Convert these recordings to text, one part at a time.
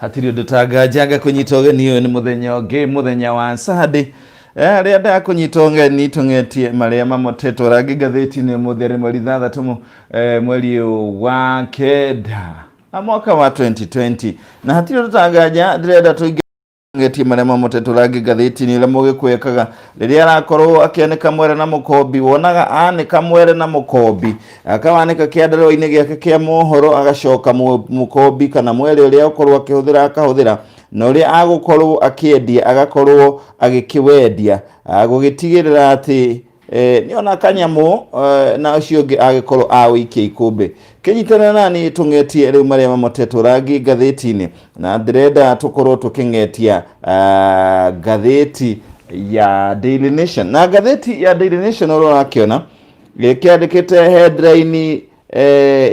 Hatirĩ ũndũ ta nganja kũnyita ũgeni. Ũyũ nĩ mũthenya ũngĩ, mũthenya wa Sunday, arĩa ndakũnyita ũgeni tũng'etie marĩa mamotetwo rangi ngathĩti-inĩ ũmũthĩ arĩ mweri 6 mweri ũyũ wa 9 na mwaka wa 2020. Na hatirĩ ũndũ ta nganja ndĩrenda tũingĩ ngetie marĩa mamotetwo rangi ngathĩti-inĩ. Ũrĩa Mũgĩkũyũ ekaga rĩrĩa arakorwo akĩanĩka mwere na mũkombi, wonaga anĩka mwere na mũkombi, akawanĩka kĩandarũa-inĩ gĩake kĩa mohoro, agacoka mũkombi kana mwere ũrĩa ũkorwo akĩhũthĩra akahũthĩra, na ũrĩa agũkorwo akĩendia agakorwo agĩkĩwendia, gũgĩtigĩrĩra atĩ nĩona kanyamũ na ũcio ũngĩ agĩkorwo awĩikia ikũmbĩ. Kĩnyitanĩra nani tũng'etie rĩu marĩa mamotetwo rangi ngathĩti-inĩ, na ndĩrenda tũkorwo tũkĩng'etia ngathĩti ya Daily Nation. Na ngathĩti ya Daily Nation ũrĩa ũrakĩona gĩkĩandĩkĩte headline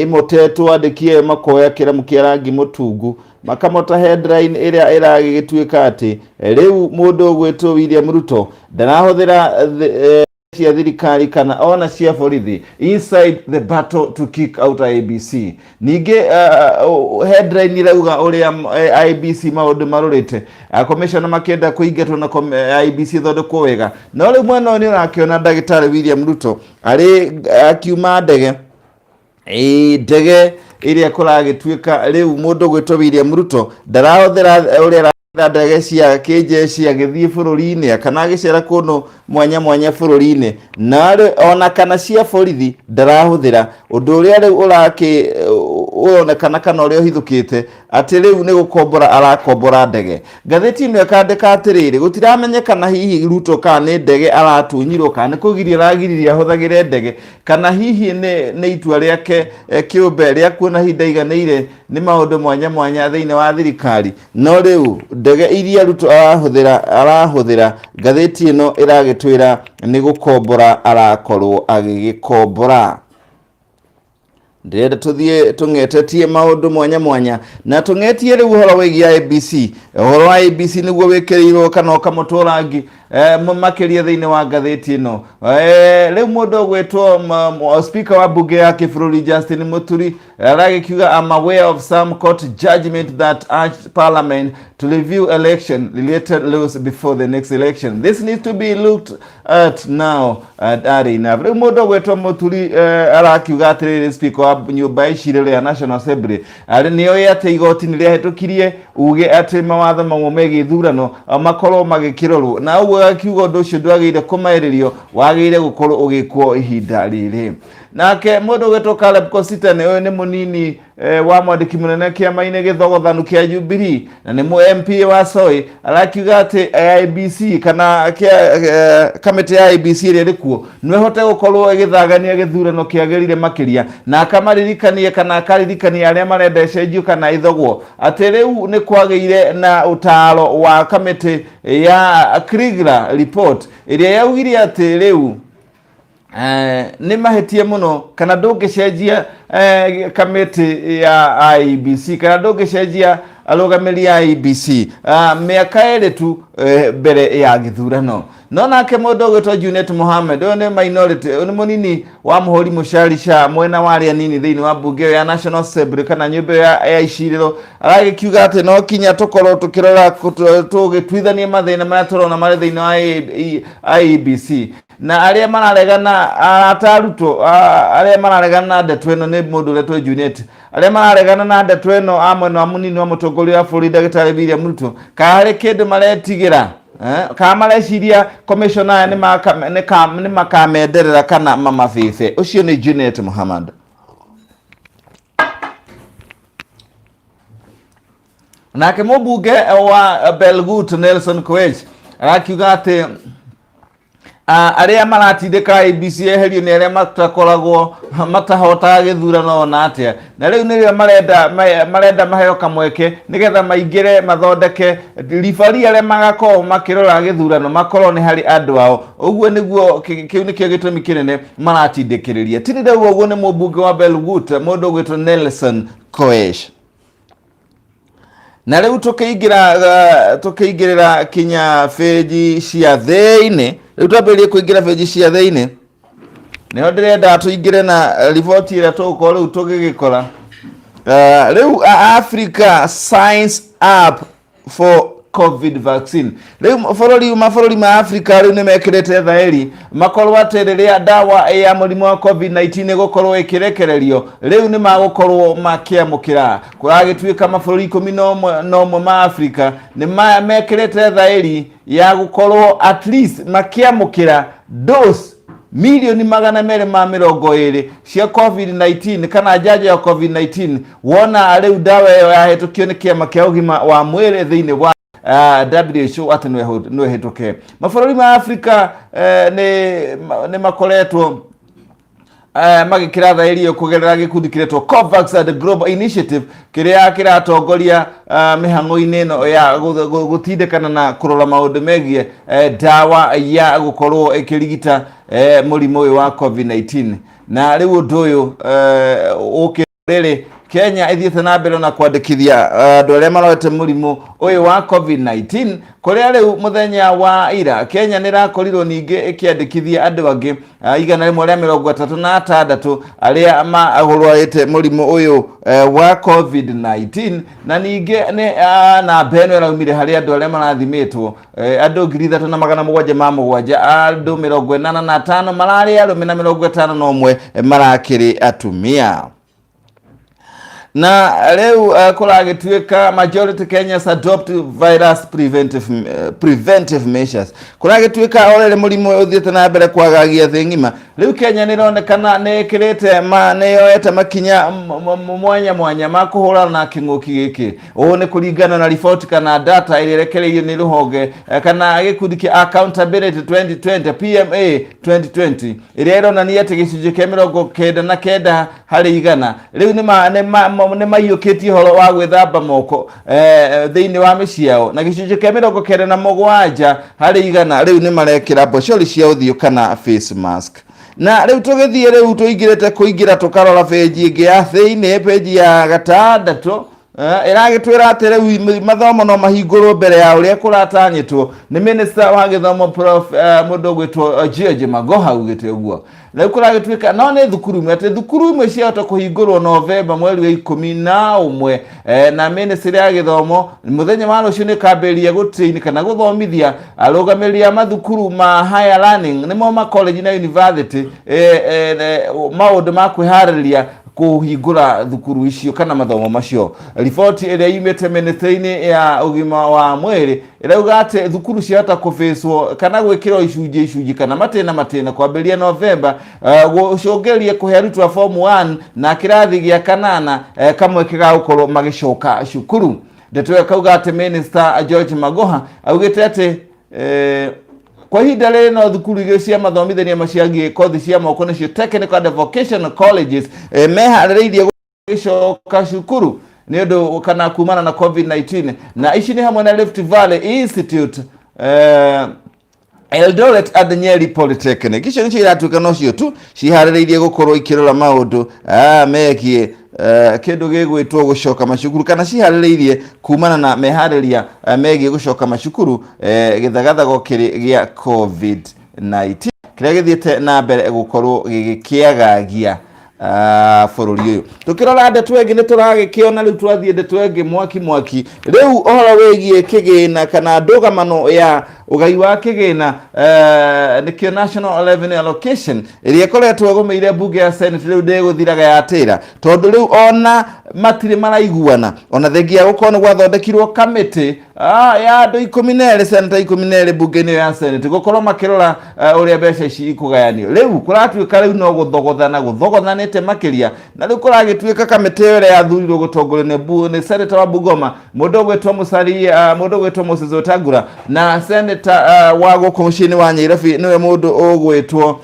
ĩmotetwo, andĩki makoya kĩramu kĩa rangi mũtungu makamota headline ĩrĩa ĩragĩtuĩka atĩ rĩu mũndũ ũgwĩtwo William Ruto ndarahũthĩra cia thirikari kana ona cia borithi inside the battle to kick out IEBC. Ningĩ headline irauga ũrĩa IEBC maũndũ marũrĩte, commissioner makĩenda kũingatwo na IEBC ĩthondekwo wega. No rĩu mwena ũyũ nĩ ũrakĩona ndagĩtarĩ William Ruto arĩ akiuma ndege, ĩĩ, ndege ĩrĩa kũragĩtuĩka rĩu mũndũ gwĩtwo William Ruto ndarahũthĩra ũrĩa arahũthĩra ndege cia kĩnjeshi agĩthiĩ bũrũri-inĩ kana agĩcera kũndũ mwanya mwanya bũrũri-inĩ, na ona kana cia borithi ndarahũthĩra. Ũndũ ũrĩa rĩu ũrakĩ ũronekana kana ũrĩa ũhithũkĩte atĩ rĩu nĩ gũkombora arakombora ndege. Ngathĩti ĩno ĩkandĩka atĩrĩrĩ, gũtiramenyekana hihi Ruto kana nĩ ndege aratunyirwo, kana nĩ kũgiria aragiririe ahũthagĩre ndege, kana hihi nĩ itua rĩake kĩũmbe rĩa kuona hihi ndaiganĩire nĩ maũndũ mwanya mwanya thĩinĩ wa thirikari. No rĩu ndege iria Ruto arahũthĩra, ngathĩti ĩno ĩragĩtwĩra nĩ gũkombora arakorwo agĩgĩkombora. Ndĩrenda tũthiĩ tũng'etetie maũndũ mwanya mwanya na tũng'etie rĩu ũhoro wĩgiĩ IEBC. Ũhoro wa IEBC nĩguo wĩkĩrĩirwo kana ũkamũtwo rangi makĩria thĩinĩ wa ngathĩti ĩno. Rĩu mũndũ ũgwĩtwo speaker wa mbunge ya kĩbũrũri Justin Muturi aragĩkiuga, "I'm aware of some court judgment that urged parliament to review election related laws before the next election. This needs to be looked at now and early enough." Rĩu mũndũ ũgwĩtwo Muturi arakiuga atĩrĩrĩ, speaker wa nyũmba ya icirĩro ya National Assembly arĩ nĩoĩ atĩ igoti nĩ rĩahĩtũkirie uge atĩ mawatho mamwe megiĩ ithurano makorwo magĩkĩrorwo, na ũguo akiuga ũndũ ũcio ndwagĩrĩire kũmaĩrĩrio, wagĩrĩire gũkorwo ũgĩkwo ihinda rĩrĩ. Nake mũndũ ũgwĩtwo Caleb Kositany, ũyũ nĩ mũnini wa mwandĩki mũnene kĩama-inĩ gĩthogothanu kĩa Jubilee na nĩ mũ MP wa Soy, arakiuga atĩ IEBC kana kamĩtĩ ya IEBC ĩrĩa ĩrĩ kuo no ĩhote gũkorwo ĩgĩthagania gĩthurano kĩagĩrĩire makĩria, na akamaririkania kana akaririkania arĩa marenda ĩcenjio kana ĩthogwo atĩ rĩu nĩ kwagĩire na ũtaaro wa kamĩtĩ ya Kriegler report ĩrĩa yaugire atĩ rĩu nĩ mahĩtie mũno kana ndũngĩcenjia kamĩtĩ ya IEBC kana ndũngĩcenjia arũgamĩrĩri a IEBC mĩaka 2 tu mbere ya gĩthurano. No nake mũndũ ũgwĩtwo Junet Mohamed, ũyũ nĩ minority, ũyũ nĩ mũnini wa mũhũri mũcarica mwena wa arĩa anini thĩinĩ wa mbunge ĩyo ya National Assembly kana nyũmba ĩyo ya icirĩro, aragĩkiuga atĩ no kinya tũkorwo tũkĩrora tũgĩtuithania mathĩna marĩa tũrona marĩ thĩinĩ wa IEBC. Na arĩa mararegana, arata arutwo arĩa mararegana na ndeto ĩno nĩ mũndũ ũretwo Junet, arĩa mararegana na ndeto ĩno a mwena wa mũnini wa mũtongoria wa bũrũri ndagĩtarĩ William Ruto, kana harĩ kĩndũ maretigĩra, kana mareciria commissioner aya nĩ makamenderera kana mamabĩbe. Ũcio nĩ Junet Mohamed. Nake mũmbunge wa Belgut Nelson Koech arakiuga atĩ arĩa maratindĩka IEBC eherio nĩ arĩa matakoragwo matahotaga gĩthurano ona atĩa, na rĩu nĩrĩo marenda maheo kamweke nĩgetha maingĩre mathondeke ribari arĩa magakorwo makĩrora gĩthurano makorwo nĩ harĩ andũ ao. Ũguo nĩguo kĩu nĩkĩo gĩtũmi kĩnene maratindĩkĩrĩria. Tini ndauga ũguo nĩ mũmbunge wa Belgut, mũndũ ũgwĩtwo Nelson Koech. Na rĩu tũkĩingĩrĩra kinya benji cia thĩinĩ, rĩu twambĩrĩrie kũingĩra benji cia thĩinĩ, nĩho ndĩrenda tũingĩre na riboti ĩrĩa tũgũkorwo rĩu tũgĩgĩkora. Rĩu Africa signs up for COVID vaccine. Rĩu bũrũri mabũrũri ma Africa rĩu nĩ mekĩrĩte thaĩri makorwo atĩ rĩrĩa ndawa ya mũrimũ wa COVID-19 ĩgũkorwo ĩkĩrekererio, rĩu nĩ magũkorwo makĩamũkĩra. Kũragĩtuĩka mabũrũri 11 ma Africa nĩ mekĩrĩte thaĩri ya gũkorwo at least makĩamũkĩra dose 220,000,000 cia COVID-19 kana njanjo ya COVID-19, wona rĩu ndawa ĩyo yahĩtũkio nĩ kĩama kĩa ũgima wa mwĩrĩ thĩinĩ wa WHO atĩ no ĩhĩtũke. Mabũrũri ma Afrika nĩ makoretwo magĩkĩra thaĩri ĩyo kũgerera gĩkundi kĩretwo COVAX and Global Initiative, kĩrĩa kĩratongoria mĩhang'o-inĩ ĩno ya gũtindĩkana na kũrora maũndũ megiĩ ndawa ya gũkorwo ĩkĩrigita mũrimũ ũyũ wa COVID-19. Na rĩu ũndũ ũyũ ũkĩ rĩrĩ Kenya ĩthiĩte na mbere na kwandĩkithia andũ arĩa marorete mũrimũ ũyũ wa COVID-19, kũrĩa rĩu mũthenya wa ira Kenya nĩ ĩrakorirwo ningĩ ĩkĩandĩkithia andũ angĩ 136 arĩa marwarĩte mũrimũ ũyũ wa COVID-19. Na ningĩ nĩ namba ĩno ĩraumire harĩ andũ arĩa marathimĩtwo, andũ 3707, andũ 85 mararĩ arũme na 51 marakĩrĩ atumia. Na rĩu kũragĩtuĩka majority Kenyans adopt virus preventive measures. Kũragĩtuĩka o rĩrĩ mũrimũ ũyũ ũthiĩte na mbere kwagagia thĩ ng'ima, rĩu Kenya nĩ ĩronekana nĩ ĩkĩrĩte ma nĩ yoete makinya mwanya mwanya ma kũhũrana na kĩng'ũki gĩkĩ. Ũũ nĩ kũringana na riboti kana data ĩrĩa ĩrekereirio nĩ rũhonge kana gĩkundi kĩa Accountability 2020, PMA 2020, ĩrĩa ĩronania atĩ gĩcunjĩ kĩa 99% rĩu nĩ maiyũkĩtie ũhoro wa gwĩthamba moko thĩinĩ wa mĩciĩ yao, na gĩcunjĩ kĩa 97% rĩu nĩ marekĩra mbocori cia ũthiũ kana face mask. Na rĩu tũgĩthiĩ, rĩu tũingĩrĩte kũingĩra tũkarora page ĩngĩ ya thĩinĩ, page ya gatandatũ, ĩragĩtwĩra atĩ rĩu mathomo no mahingũrwo mbere ya ũrĩa kũratanyĩtwo. Nĩ minister wa gĩthomo, Prof mũndũ ũgwĩtwo George Magoha augĩte ũguo. Rĩu kũragĩtuĩka no nĩ thukuru imwe, atĩ thukuru imwe ciahota kũhingũrwo Novemba mweri wa 11, na ministry ya gĩthomo mũthenya wa rũciũ nĩ kambĩrĩria gũtrain kana gũthomithia arũgamĩrĩri a mathukuru ma higher learning, nĩmo ma college na university, maũndũ ma kwĩharĩrĩria kũhingũra thukuru icio kana mathomo macio. Riboti ĩrĩa yumĩte ministry-inĩ ya ũgima wa mwĩrĩ ĩrauga atĩ thukuru ciahota kũbĩcwo kana gwĩkĩrwo icunjĩ icunjĩ kana matĩna matĩna kwambĩrĩria Novemba, gũcũngĩrĩria kũhe arutwo a form 1 na kĩrathi gĩa kanana kamweke ga gũkorwo magĩcoka cukuru. Ndeto ĩyo kauga atĩ minister George Magoha augĩte atĩ kwa ihinda rĩrĩ no thukuru igĩrĩ cia mathomithania maciagiĩ kothi cia moko, nĩcio technical and vocational colleges, meharĩrĩirie gũcoka cukuru nĩ ũndũ kana kumana na COVID-19, na ici nĩ hamwe na Rift Valley Institute, Eldoret and Nyeri Polytechnic. Icio nĩcio iratuĩka nocio tu ciharĩrĩirie gũkorwo ikĩrora maũndũ megiĩ kĩndũ gĩgwĩtwo gũcoka macukuru, kana ciharĩrĩirie kumana na meharĩria megiĩ gũcoka macukuru, gĩthagathago kĩrĩ gĩa COVID-19 kĩrĩa gĩthiĩte na mbere gũkorwo gĩgĩkĩagagia bũrũri ũyũ. Tũkĩrora ndeto ĩngĩ nĩ tũragĩkĩona rĩu twathiĩ ndeto ĩngĩ mwaki mwaki, rĩu ũhoro wĩgiĩ kĩgĩna kana ndũgamano ya ũgai wa kĩgĩna, nĩkĩo National Revenue Allocation, ĩrĩa ĩkoretwo ĩgũmĩire mbunge ya Senate, rĩu ndĩgũthiraga yatĩra, tondũ rĩu ona matirĩ maraiguana, ona thengia ya gũkorwo nĩ gwathondekirwo kamĩtĩ ya andũ 12, seneta 12 mbunge-inĩ ĩyo ya Senate, gũkorwo makĩrora ũrĩa mbeca ici ikũgayanio. Rĩu kũratuĩka rĩu no gũthogothana gũthogothanĩte makĩria, na rĩu kũragĩtuĩka kamĩtĩ ĩyo ĩrĩa yathurirwo gũtongorio nĩ senator wa Bungoma, mũndũ ũgwĩtwo Musari, mũndũ ũgwĩtwo Moses Wetangula, na senator wa gũkũ mũciĩ-inĩ wa Nyairobi, nĩwe mũndũ ũgwĩtwo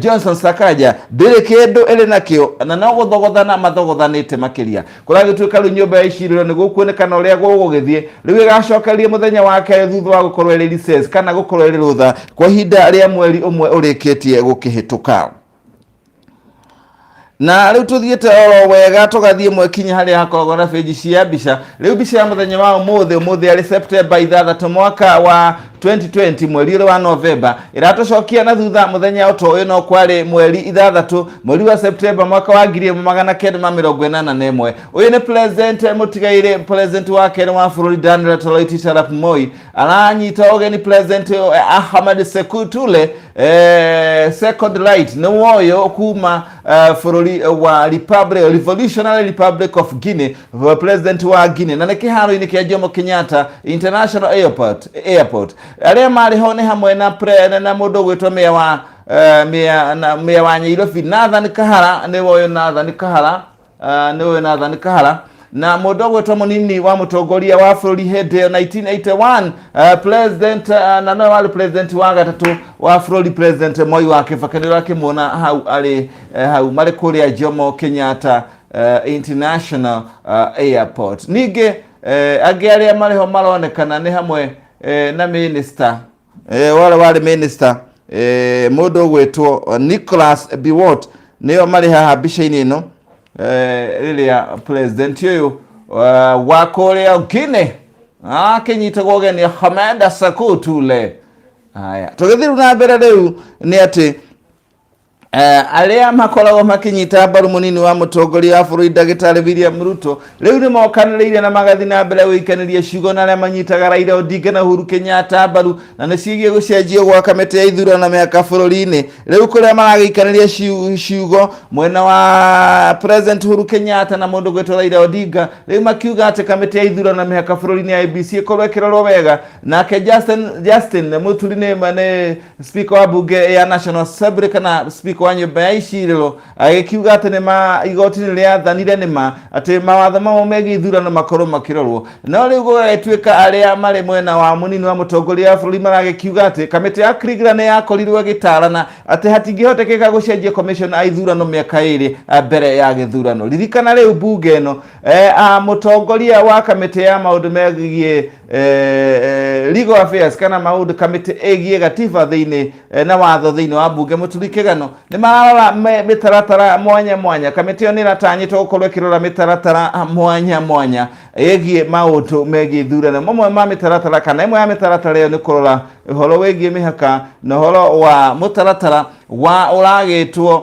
Johnson Sakaja, ndĩrĩ kĩndũ ĩrĩ nakĩo, na no gũthogothana mathogothanĩte makĩria. Kũragĩtuĩka rĩu nyũmba ya icirĩro nĩ gũkuonekana ũrĩa gũgũgĩthiĩ, rĩu ĩgacokeria mũthenya wa kerĩ thutha wa gũkorwo ĩrĩ recess kana gũkorwo ĩrĩ rũtha kwa ihinda rĩa mweri ũmwe ũrĩkĩtie gũkĩhĩtũka. Na rĩu tũthiĩte oro wega tũgathiĩ mwekinya harĩa hakoragwo na page cia mbica. Rĩu mbica ya mũthenya wa ũmũthĩ, ũmũthĩ arĩ Septemba 6 mwaka wa 2020 mweri ũrĩ wa Novemba ĩratũcokia na thutha mũthenya o ta ũyũ no kwarĩ mweri 6 mweri wa Septemba mwaka wa 1981. Ũyũ nĩ president mũtigairĩ, president wa kerĩ wa bũrũri Daniel Toroitich arap Moi aranyita ũgeni president Ahmed Sekou Toure, second right nĩ woyo kuma bũrũri wa Republic, Revolutionary Republic of Guinea, president wa Guinea, na nĩ kĩharo-inĩ kĩa Jomo Kenyatta International Airport. Arĩa marĩ ho nĩ hamwe na na mũndũ ũgwĩtwo meya wa meya na meya wa Nyairobi Nathan Kahara, nĩ woyo Nathan Kahara, nĩ ũyũ Nathan Kahara, na mũndũ ũgwĩtwo mũnini wa mũtongoria wa bũrũri hĩndĩ ĩyo 1981, president, na nowe warĩ president wa gatatũ wa bũrũri, President Moi wa Kibaki, nĩ ũrakĩmuona hau arĩ hau marĩ kũrĩa Jomo Kenyatta International Airport. Ningĩ angĩ arĩa marĩ ho maronekana nĩ hamwe na minister, wale warĩ minister, mũndũ ũgwĩtwo Nicholas Biwott, nĩo marĩ haha mbica-inĩ ĩno, rĩrĩa president ũyũ wa kũrĩa Guinea akĩnyitagwo ũgeni Ahmed Sekou Toure. Haya, tũgĩthiĩ rĩu na mbere rĩu nĩ atĩ arĩa makoragwo makĩnyita mbaru mũnini wa mũtongoria wa bũrũri ndagĩtarĩ William Ruto rĩu nĩ mokanĩrĩire na magathiĩ na mbere gũikanĩria ciugo na arĩa manyitaga Raila Odinga na Uhuru Kenyatta mbaru na nĩ ciĩgiĩ gũcenjio gwa kamĩtĩ ya ithurano na mĩhaka bũrũri-inĩ. Rĩu kũrĩa maragĩikanĩria ciugo mwena wa President Uhuru Kenyatta na mũndũ gwĩtwo Raila Odinga, rĩu makiuga atĩ kamĩtĩ ya ithurano na mĩhaka bũrũri-inĩ ya IEBC ĩkorwo ĩkĩrorwo wega. Nake Justin Muturi nĩ speaker wa bunge ya National Assembly kana speaker wa nyũmba ya icirĩro, agĩkiuga atĩ nĩ ma igoti nĩ rĩathanire nĩ ma atĩ mawatho mamwe megiĩ ithurano makorwo makĩrorwo. No rĩu gũgagĩtuĩka arĩa marĩ mwena wa mũnini wa mũtongoria wa bũrũri maragĩkiuga atĩ kamĩtĩ ya Kriegler nĩ yakorirwo ĩgĩtarana atĩ hatingĩhotekeka gũcenjia commission a ithurano mĩaka 2 mbere ya gĩthurano. Ririkana rĩu bunge ĩno, mũtongoria wa kamĩtĩ ya maũndũ megiĩ legal affairs kana maũndũ kamĩtĩ ĩgiĩ gatiba thĩinĩ na watho thĩinĩ wa bunge Mũturi Kĩgano nĩ mararora mĩtaratara mwanya mwanya. Kamĩtĩ ĩyo nĩ ĩratanyĩtwo gũkorwo ĩkĩrora mĩtaratara mwanya mwanya ĩgiĩ maũndũ megiĩ ithurano. Mamwe ma mĩtaratara kana ĩmwe ya mĩtaratara ĩyo nĩ kũrora ũhoro wĩgiĩ mĩhaka na ũhoro wa mũtaratara wa ũragĩtwo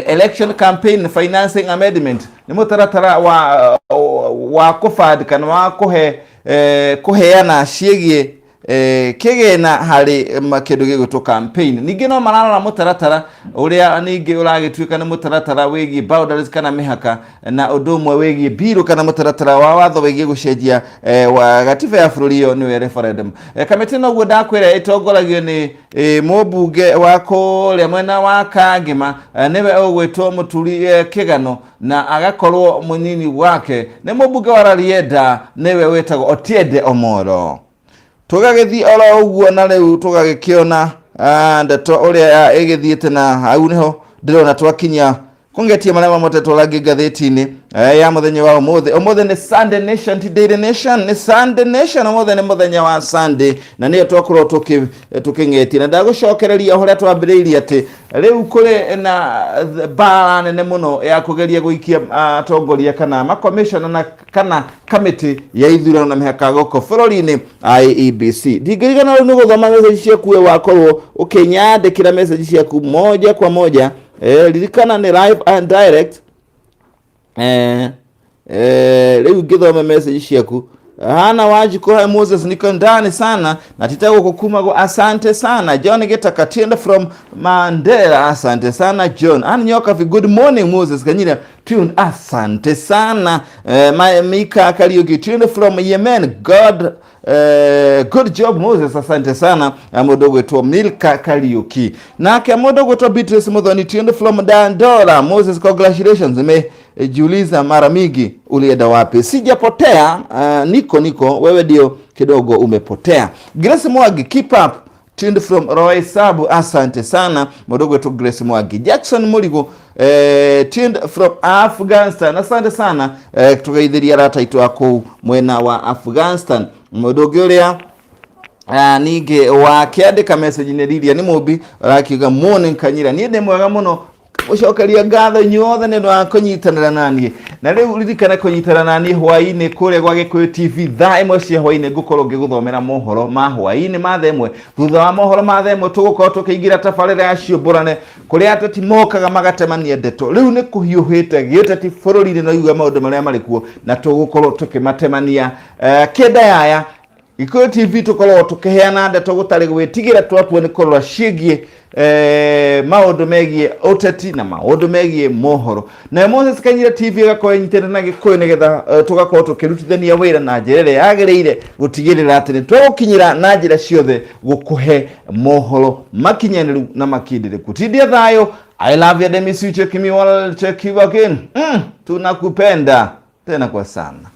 election campaign financing amendment, nĩ mũtaratara wa kũband kana wa kũhe kũheana ciĩgiĩ kĩgĩna harĩ kĩndũ gĩgwĩtwo campaign. Ningĩ no mararora mũtaratara ũrĩa ningĩ ũragĩtuĩka nĩ mũtaratara wĩgiĩ boundaries kana mĩhaka, na ũndũ ũmwe wĩgiĩ biru kana mũtaratara wa watho wĩgiĩ gũcenjia wa gatiba ya bũrũri, ĩyo nĩyo referendum. Kamĩtĩ noguo ndakwĩra ĩtongoragio nĩ mũmbunge wa kũrĩa mwena wa Kangema, nĩwe ũgwĩtwo Mũturi Kĩgano, na agakorwo mũnini wake nĩ mũmbunge wa Rarieda, nĩwe wĩtagwo Otiende Omoro. Tũgagĩthiĩ oro ũguo na rĩu tũgagĩkĩona ndeto ũrĩa ĩgĩthiĩte, na hau nĩho ndĩrona twakinya kũngetia marĩa mamotetwo rangi ngathĩti-inĩ ya mũthenya wa ũmũthĩ. Ũmũthĩ nĩ Sunday Nation, ti Daily Nation, nĩ Sunday Nation. Ũmũthĩ nĩ mũthenya wa Sunday na nĩyo twakorwo tũkĩng'etie, na ndagũcokereria ũrĩa twambĩrĩirie atĩ rĩu kũrĩ na mbara nene mũno ya kũgeria gũikia atongoria kana makomishona na kana kamĩtĩ ya ithurano na mĩhaka gũkũ bũrũri-inĩ IEBC. Ndingĩrigana rĩu nĩ gũthoma message ciaku, we wakorwo ũkĩnyandĩkĩra message ciaku moja kwa moja. Ririkana nĩ live and direct. Rĩu ngĩthome message ciaku. Hana Wanjiku, hi Moses, niko ndani sana na tita gũkũ kuma, asante sana. John Gitaka Tienda from Mandera, asante sana John. Ann Nyokabi, good morning Moses Kanyira tuned, asante sana. Mika Kariuki tuned from Yemen, God good job Moses, asante sana. Mũndũ ũgwĩtwo Milka Kariuki, nake mũndũ ũgwĩtwo Beatrice Muthoni tuned from Dandora. Moses, congratulations, nimejiuliza mara mingi ulienda wapi. Sijapotea, niko, wewe ndio kidogo umepotea. Grace Mwagi, keep up, tuned from Roy Sabu, asante sana mũndũ ũgwĩtwo Grace Mwagi. Jackson Murigo, tuned from Afghanistan, asante sana, tũgeithĩria arata aitũ a kũu mwena wa Afghanistan. Mũndũ ũngĩ ũrĩa ningĩ wakĩandĩka message nĩ Lilia nĩ Mũmbi, arakiuga morning Kanyira, niĩ ndĩ mwega mũno. Ngĩmũcokeria ngatho inyuothe nĩ ũndũ wa kũnyitanĩra naniĩ. Na rĩu ririkana kũnyitanĩra naniĩ hwaĩ-inĩ kũrĩa gwa Gĩkũyũ TV thaa 1 cia hwaĩ-inĩ, ngũkorwo ngĩgũthomera mohoro ma hwaĩ-inĩ ma thaa 1. Thutha wa mohoro ma thaa 1 tũgũkorwo tũkĩingĩra tabarĩra ya ciũmbũrane, kũrĩa ateti mokaga magatemania ndeto. Rĩu nĩ kũhiũhĩte gĩũteti bũrũri-inĩ, na igua maũndũ marĩa marĩ kuo, na tũgũkorwo tũkĩmatemania kĩenda yaya. Gĩkũyũ TV tũkoragwo tũkĩheana ndeto gũtarĩ gwĩtigĩra, twatua nĩ kũrora ciĩgiĩ maũndũ megiĩ ũteti na maũndũ megiĩ mohoro. Nayo Moses Kanyira TV ĩgakorwo ĩnyitĩte na Gĩkũyũ nĩgetha tũgakorwo tũkĩrutithania wĩra na njĩra ĩrĩa yagĩrĩire, gũtigĩrĩra atĩ nĩ twagũkinyĩra na njĩra ciothe gũkũhe mohoro makinyanĩru na makindĩrĩku. Tindia thayũ. I love you and miss you. Check me all, check you again. Tunakupenda tena kwa sana.